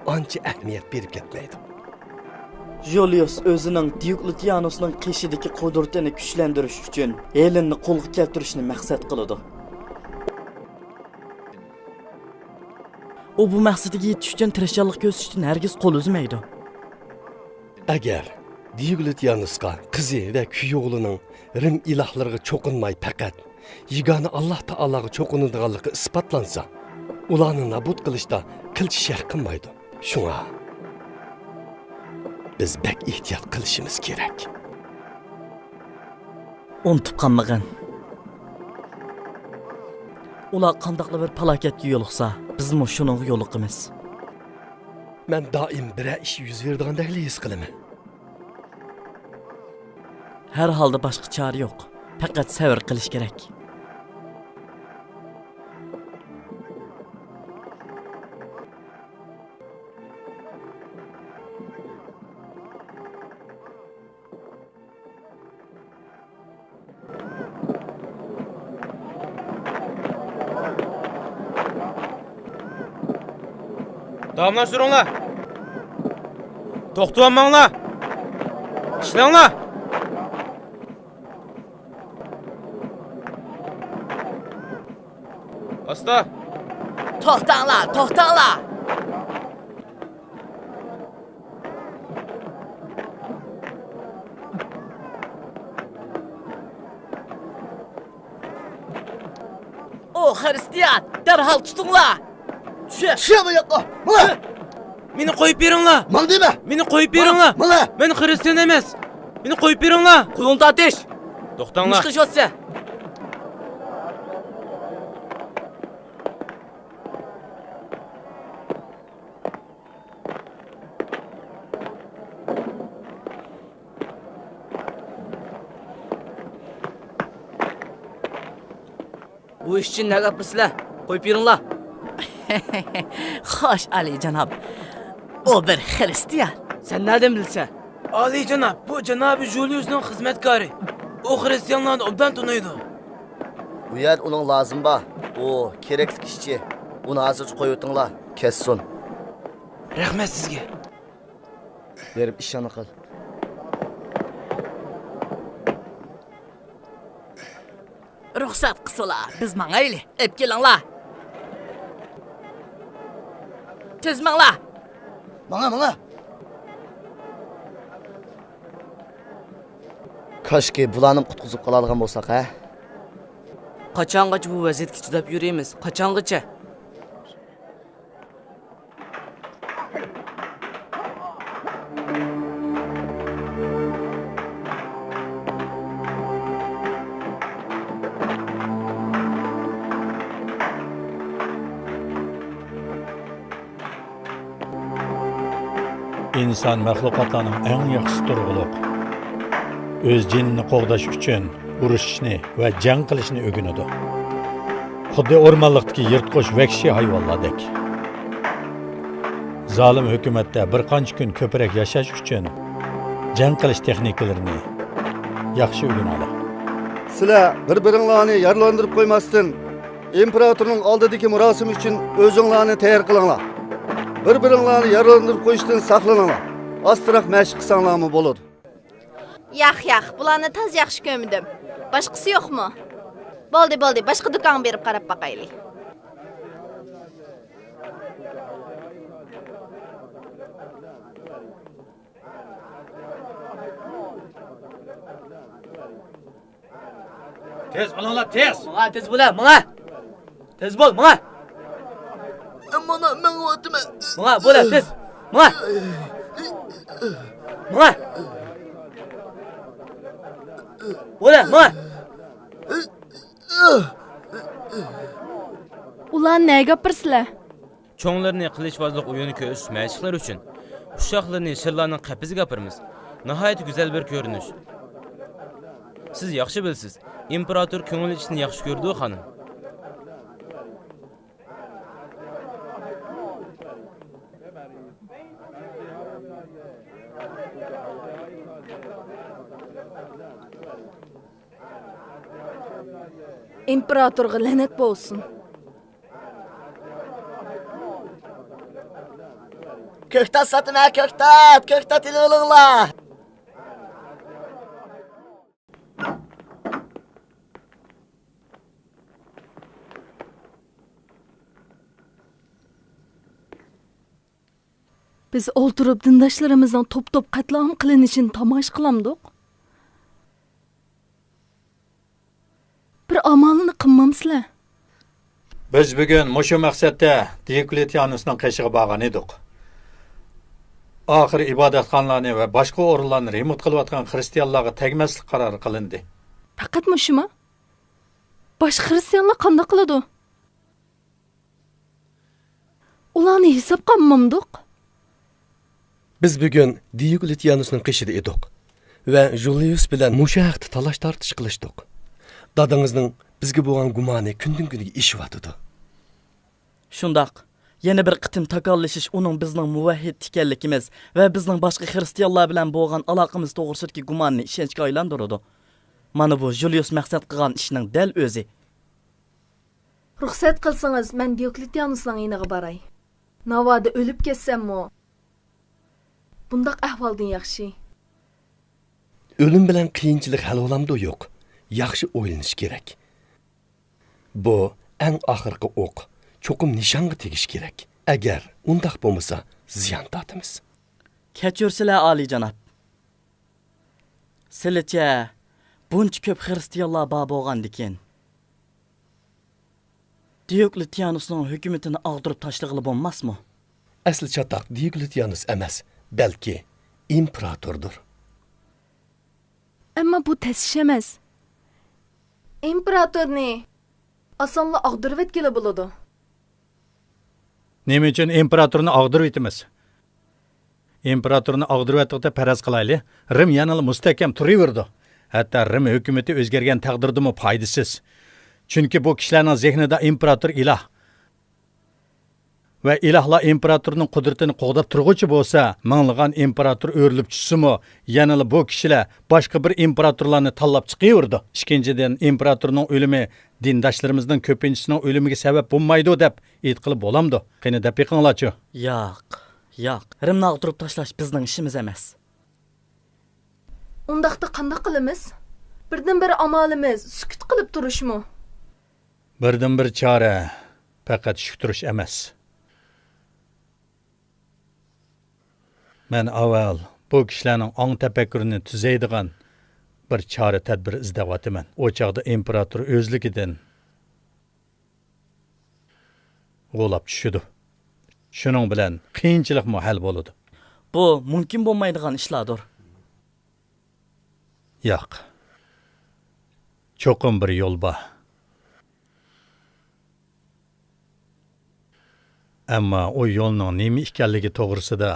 ئانچە ئەھمىيەت بېرىپ كەتمەيدۇ. جۇلىيۇس ئۆزىنىڭ دىيوكلېتىيانۇسنىڭ قېشىدىكى قۇدرىتىنى كۈچلەندۈرۈش ئۈچۈن ھېلېننى قولغا كەلتۈرۈشنى مەقسەت قىلىدۇ. ئۇ بۇ مەقسىتىگە يېتىش ئۈچۈن تىرىشچانلىق كۆرسىتىشتىن ھەرگىز قول ئۈزمەيدۇ. ئەگەر دىيوكلېتىيانۇسقا قىزى ۋە كۈيئوغلىنىڭ رىم ئىلاھلىرىغا چوقۇنماي، پەقەت يېگانە ئاللاھ تائالاغا چوقۇنىدىغانلىقى ئىسپاتلانسا، ئۇلارنى نابۇت قىلىشتا قىلچە شەك قىلمايدۇ. شۇڭا بىز بەك ئېھتىيات قىلىشىمىز كېرەك. ئۇنتۇپ قالمىغىن. ئۇلار قانداقلا بىر پالاكەتكە يولۇقسا، بىزمۇ شۇنىڭغا يولۇقىمىز. مەن دائىم بىرەر ئىش يۈز بېرىدىغاندەكلا ھېس قىلىمەن. ھەر ھالدا باشقا چارە يوق. پەقەت سەۋر قىلىش كېرەك. داۋاملاشتۇرۇڭلار! توختىۋالماڭلار! ئىشلەڭلار! ئاستا! توختاڭلار، توختاڭلار! ئۇ خىرىستىيان، دەرھال تۇتۇڭلار! چۈش! چۈش بۇ ياققا! ماڭا! مېنى قويۇپ بېرىڭلار! ماڭ دېمە! مېنى قويۇپ بېرىڭلار! ماڭا! مەن خىرىستىيان ئەمەس! مېنى قويۇپ بېرىڭلار! قولۇڭنى تارتىش! توختاڭلار! نېمە ئىش قىلىشىۋاتىسەن؟ بۇ ئىش ئۈچۈن نەگە ئاپىرىسىلەر؟ قويۇپ بېرىڭلار. خوش، ئالىي جاناب. ئۇ بىر خىرىستىيان. سەن نەدىن بىلىسەن؟ ئالىي جاناب، بۇ جانابى جۇلىيۇسنىڭ خىزمەتكارى. ئۇ خىرىستىيانلارنى ئوبدان تونۇيدۇ. بۇ يەردە ئۇنىڭ لازىمى بار. ئۇ كېرەكلىك ئىشچى. ئۇنى ھازىرچە قويۇۋېتىڭلار، كەتسۇن. رەھمەت سىزگە. بېرىپ ئىشىڭنى قىل. رۇخسەت قىلسىلا، بىز ماڭايلى. ئېلىپ كېلىڭلار. تېز ماڭلا. ماڭا، ماڭا. كاشكى، بۇلارنىمۇ قۇتقۇزۇپ قالالىغان بولساق، ھە؟ قاچانغىچە بۇ ۋەزىيەتكە چىداپ يۈرىمىز؟ قاچانغىچە؟ ئىنسان مەخلۇقاتلارنىڭ ئەڭ ياخشىسى تۇرغۇلۇق. ئۆز جېنىنى قوغداش ئۈچۈن ئۇرۇشۇشنى ۋە جەڭ قىلىشنى ئۆگىنىدۇ. خۇددى ئورمانلىقتىكى يىرتقۇچ ۋەھشىي ھايۋانلاردەك. زالىم ھۆكۈمەتتە بىر قانچە كۈن كۆپرەك ياشاش ئۈچۈن جەڭ قىلىش تېخنىكىلىرىنى ياخشى ئۆگىنىڭلار. سىلەر بىر-بىرىڭلارنى يارىلاندۇرۇپ قويماستىن، ئىمپېراتورنىڭ ئالدىدىكى مۇراسىم ئۈچۈن ئۆزۈڭلارنى تەييار قىلىڭلار. بىر-بىرىڭلارنى يارىلاندۇرۇپ قويۇشتىن ساقلىنىڭلار. ئاستىراق مەشىق قىلساڭلارمۇ بولىدۇ. ياق، ياق، بۇلارنى تازا ياخشى كۆرمىدىم. باشقىسى يوقمۇ؟ بولدى، بولدى، باشقا دۇكانغا بېرىپ قاراپ باقايلى. تېز بولۇڭلار، تېز! ماڭا، تېز بولە، ماڭا! تېز بول، ماڭا! مانا، مېڭىۋاتىمەن. ماڭا، بولە، تېز! ماڭا! ماڭا! بولە، ماڭا! ئۇلارنى نەگە ئاپىرىسىلەر؟ چوڭلىرىنى قىلىچۋازلىق ئويۇنى كۆرسىتىش مەشىقلىرى ئۈچۈن، ئۇششاقلىرىنى شىرلارنىڭ قەپىسىگە ئاپىرىمىز. ناھايىتى گۈزەل بىر كۆرۈنۈش. سىز ياخشى بىلىسىز، ئىمپېراتور كۆڭۈل ئېچىشنى ياخشى كۆرىدۇ، خانىم. ئىمپېراتورغا لەنەت بولسۇن. كۆكتات ساتىمەن، كۆكتات! كۆكتات ئېلىۋېلىڭلار! بىز ئولتۇرۇپ دىنداشلىرىمىزنىڭ توپ-توپ قەتلىئام قىلىنىشىنى تاماشا قىلامدۇق؟ بىر ئامالنى قىلمامسىلەر؟ بىز بۈگۈن مۇشۇ مەقسەتتە دىيوكلېتىئانۇسنىڭ قېشىغا بارغان ئىدۇق. ئاخىر ئىبادەتخانىلارنى ۋە باشقا ئورۇنلارنى رېمونت قىلىۋاتقان خىرىستىيانلارغا تەگمەسلىك قارارى قىلىندى. پەقەت مۇشۇما؟ باشقا خىرىستىيانلار قانداق قىلىدۇ؟ ئۇلارنى ھېسابقا ئالمامدۇق؟ بىز بۈگۈن دىيوكلېتىئانۇسنىڭ قېشىدا ئىدۇق ۋە ژۇلىيۇس بىلەن مۇشۇ ھەقتە تالاش-تارتىش قىلىشتۇق. دادىڭىزنىڭ بىزگە بولغان گۇمانى كۈندىن-كۈنگە ئېشىۋاتىدۇ. شۇنداق. يەنە بىر قېتىم تاكاللىشىش ئۇنىڭ بىزنىڭ مۇۋەھھىد ئىكەنلىكىمىز ۋە بىزنىڭ باشقا خىرىستىيانلار بىلەن بولغان ئالاقىمىز توغرىسىدىكى گۇمانىنى ئىشەنچكە ئايلاندۇرىدۇ. مانا بۇ ژۇليۇس مەقسەت قىلغان ئىشنىڭ دەل ئۆزى. رۇخسەت قىلسىڭىز، مەن دىيوكلېتىئانۇسنىڭ يېنىغا باراي. ناۋادا ئۆلۈپ كەتسەممۇ، بۇنداق ئەھۋالدىن ياخشى. ئۆلۈم بىلەن قىيىنچىلىق ھەل بولامدۇ؟ يوق. ياخشى ئويلىنىش كېرەك. بۇ ئەڭ ئاخىرقى ئوق. چوقۇم نىشانغا تېگىش كېرەك. ئەگەر ئۇنداق بولمىسا، زىيان تارتىمىز. كەچۈرسىلە، ئالىيجاناب. سىلىچە بۇنچە كۆپ خىرىستىيانلار بار بولغاندىكىن، دىيوكلېتىيانۇسنىڭ ھۆكۈمىتىنى ئاغدۇرۇپ تاشلىغىلى بولماسمۇ؟ ئەسلى چاتاق دىيوكلېتىيانۇس ئەمەس، بەلكى ئىمپېراتوردۇر. ئەمما بۇ تەس ئىش ئەمەس. ئىمپېراتورنى ئاسانلا ئاغدۇرۇۋەتكىلى بولىدۇ. نېمە ئۈچۈن ئىمپېراتورنى ئاغدۇرۇۋېتىمىز؟ ئىمپېراتورنى ئاغدۇرۇۋەتتۇق دەپ پەرەز قىلايلى، رىم يەنىلا مۇستەھكەم تۇرۇۋېرىدۇ. ھەتتا رىم ھۆكۈمىتى ئۆزگەرگەن تەقدىردىمۇ پايدىسىز. چۈنكى بۇ كىشىلەرنىڭ زېھنىدا ئىمپېراتور ئىلاھ. ۋە ئىلاھلار ئىمپېراتورنىڭ قۇدرىتىنى قوغداپ تۇرغۇچى بولسا، مىڭلىغان ئىمپېراتور ئۆرۈلۈپ چۈشسىمۇ، يەنىلا بۇ كىشىلەر باشقا بىر ئىمپېراتورلارنى تاللاپ چىقىۋېرىدۇ. ئىككىنچىدىن، ئىمپېراتورنىڭ ئۆلۈمى دىنداشلىرىمىزنىڭ كۆپىنچىسىنىڭ ئۆلۈمىگە سەۋەب بولمايدۇ دەپ ئېيتقىلى بولامدۇ؟ قېنى، دەپ بېقىڭلارچۇ. ياق، ياق. رىمنى ئاغدۇرۇپ تاشلاش بىزنىڭ ئىشىمىز ئەمەس. ئۇنداقتا قانداق قىلىمىز؟ بىردىنبىر ئامالىمىز سۈكۈت قىلىپ تۇرۇشمۇ؟ بىردىنبىر چارە پەقەت شۈك تۇرۇش ئەمەس. مەن ئاۋۋال بۇ كىشىلەرنىڭ ئاڭ تەپەككۇرىنى تۈزەيدىغان بىر چارە تەدبىر ئىزدەۋاتىمەن. ئۇ چاغدا ئىمپېراتور ئۆزلۈكىدىن غۇلاپ چۈشىدۇ. شۇنىڭ بىلەن قىيىنچىلىقمۇ ھەل بولىدۇ. بۇ مۇمكىن بولمايدىغان ئىشلاردۇر. ياق. چوقۇم بىر يول بار. ئەمما ئۇ يولنىڭ نېمە ئىكەنلىكى توغرىسىدا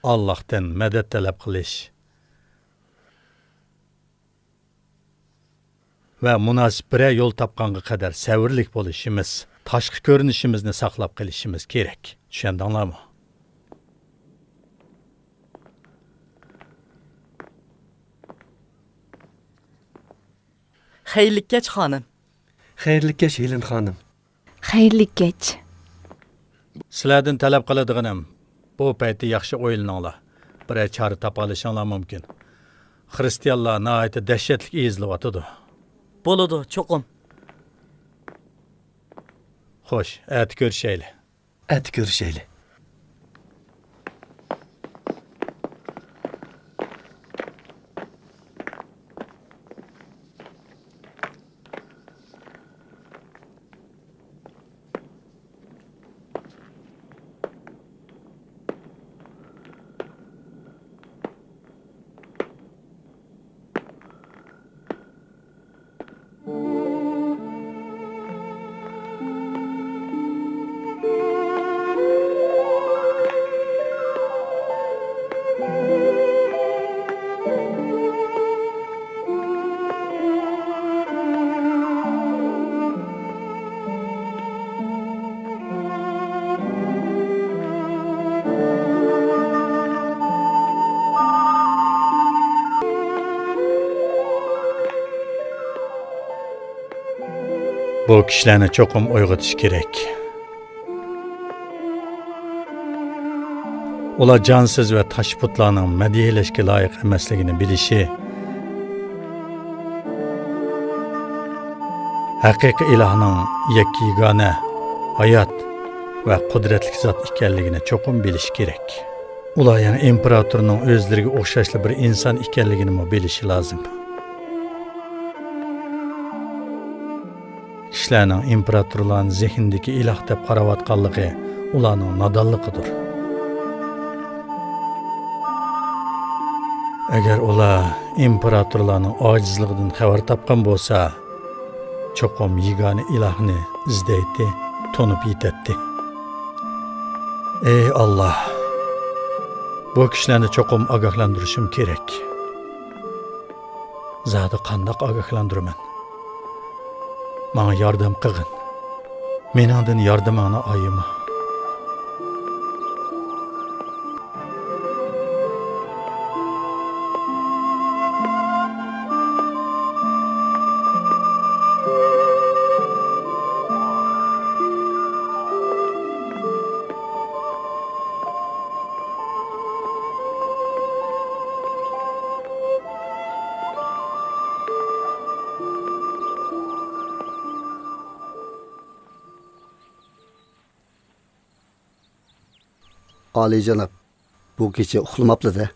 ئاللاھتىن مەدەت تەلەپ قىلىش ۋە مۇناسىپ بىرەر يول تاپقانغا قەدەر سەۋرلىك بولۇشىمىز، تاشقى كۆرۈنۈشىمىزنى ساقلاپ قېلىشىمىز كېرەك. چۈشەندىڭلارمۇ؟ خەيرلىك كەچ، خانىم. خەيرلىك كەچ، ھېلېن خانىم. خەيرلىك كەچ. سىلەردىن تەلەپ قىلىدىغىنىم، بۇ پەيتتە ياخشى ئويلىنىڭلار. بىرەر چارە تاپالىشىڭلار مۇمكىن. خىرىستىيانلار ناھايىتى دەھشەتلىك ئېزىلىۋاتىدۇ. بولىدۇ، چوقۇم. خوش، ئەتە كۆرۈشەيلى. ئەتە كۆرۈشەيلى. بۇ كىشىلەرنى چوقۇم ئويغىتىش كېرەك. ئۇلار جانسىز ۋە تاش پۇتلارنىڭ مەدھىيەلەشكە لايىق ئەمەسلىكىنى بىلىشى، ھەقىقىي ئىلاھنىڭ يەككە يېگانە، ھايات ۋە قۇدرەتلىك زات ئىكەنلىكىنى چوقۇم بىلىشى كېرەك. ئۇلار يەنە ئىمپېراتورنىڭ ئۆزلىرىگە ئوخشاشلا بىر ئىنسان ئىكەنلىكىنىمۇ بىلىشى لازىم. كىشىلەرنىڭ ئىمپېراتورلارنى زېھنىدىكى ئىلاھ دەپ قاراۋاتقانلىقى ئۇلارنىڭ نادانلىقىدۇر. ئەگەر ئۇلار ئىمپېراتورلارنىڭ ئاجىزلىقىدىن خەۋەر تاپقان بولسا، چوقۇم يېگانە ئىلاھنى ئىزدەيتتى، تونۇپ يېتەتتى. ئەي ئاللا، بۇ كىشىلەرنى چوقۇم ئاگاھلاندۇرۇشۇم كېرەك. زادى قانداق ئاگاھلاندۇرىمەن؟ ماڭا ياردەم قىلغىن. مېنىڭدىن ياردىمىڭنى ئايىما. ئالىيجاناب، بۇ كېچە ئۇخلىماپلا-دە.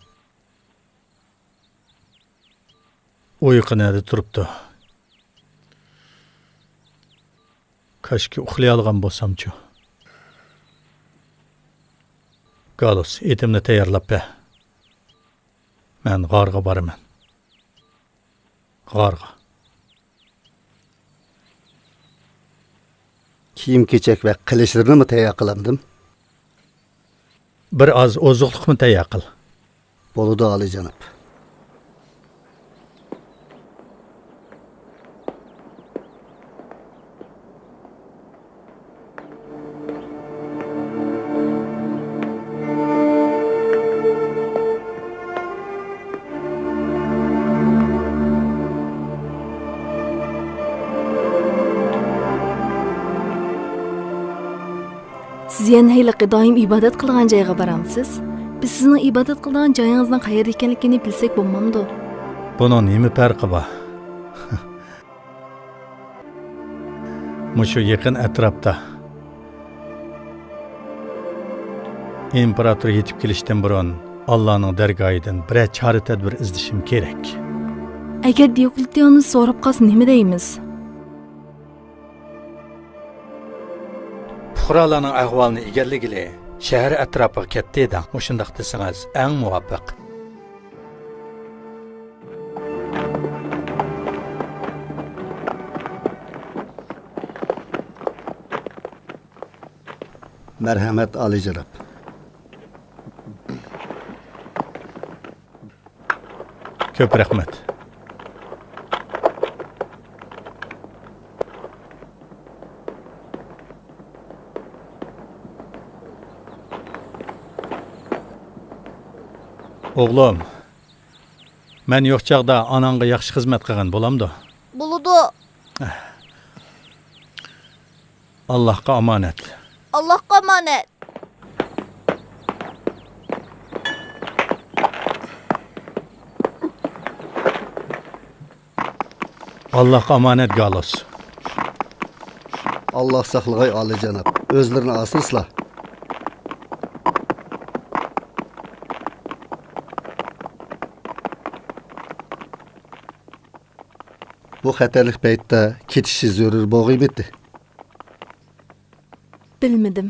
ئۇيقۇ نەدە تۇرۇپتۇ؟ كاشكى ئۇخلىيالىغان بولسامچۇ؟ گالۇس، ئېتىمنى تەييارلاپ بەر. مەن غارغا بارىمەن. غارغا. كىيىم-كېچەك ۋە قىلىچلىرىنىمۇ تەييار قىلامدىم؟ بىر ئاز ئوزۇقلۇقمۇ تەييار قىل. بولىدۇ، ئالىيجاناب. سىز يەنە ھېلىقى دائىم ئىبادەت قىلىدىغان جايغا بارامسىز؟ بىز سىزنىڭ ئىبادەت قىلىدىغان جايىڭىزنىڭ قەيەردە ئىكەنلىكىنى بىلسەك بولمامدۇ؟ بۇنىڭ نېمە پەرقى بار؟ مۇشۇ يېقىن ئەتراپتا. ئىمپېراتور يېتىپ كېلىشتىن بۇرۇن ئاللانىڭ دەرگاھىدىن بىرەر چارە-تەدبىر ئىزدىشىم كېرەك. ئەگەر دىيوكلېتىاننى سوراپ قالسا نېمە دەيمىز؟ پۇقرالارنىڭ ئەھۋالىنى ئىگىلىگىلى، شەھەر ئەتراپىغا كەتتى دەڭ. مۇشۇنداق دېسىڭىز ئەڭ مۇۋاپىق. مەرھەمەت، ئالىيجاناب. كۆپ رەھمەت. ئوغلۇم، مەن يوق چاغدا ئاناڭغا ياخشى خىزمەت قىلغىن، بولامدۇ؟ بولىدۇ. بوپتۇ. ئاللاھقا ئامانەت. ئاللاھقا ئامانەت. ئاللاھقا ئامانەت، گالوس. ئاللاھ ساقلىغاي، ئالىيجاناب. ئۆزلىرىنى ئاسرىسىلا. بۇ خەتەرلىك پەيتتە كېتىشى زۆرۈر بولغىيمىتى؟ بىلمىدىم.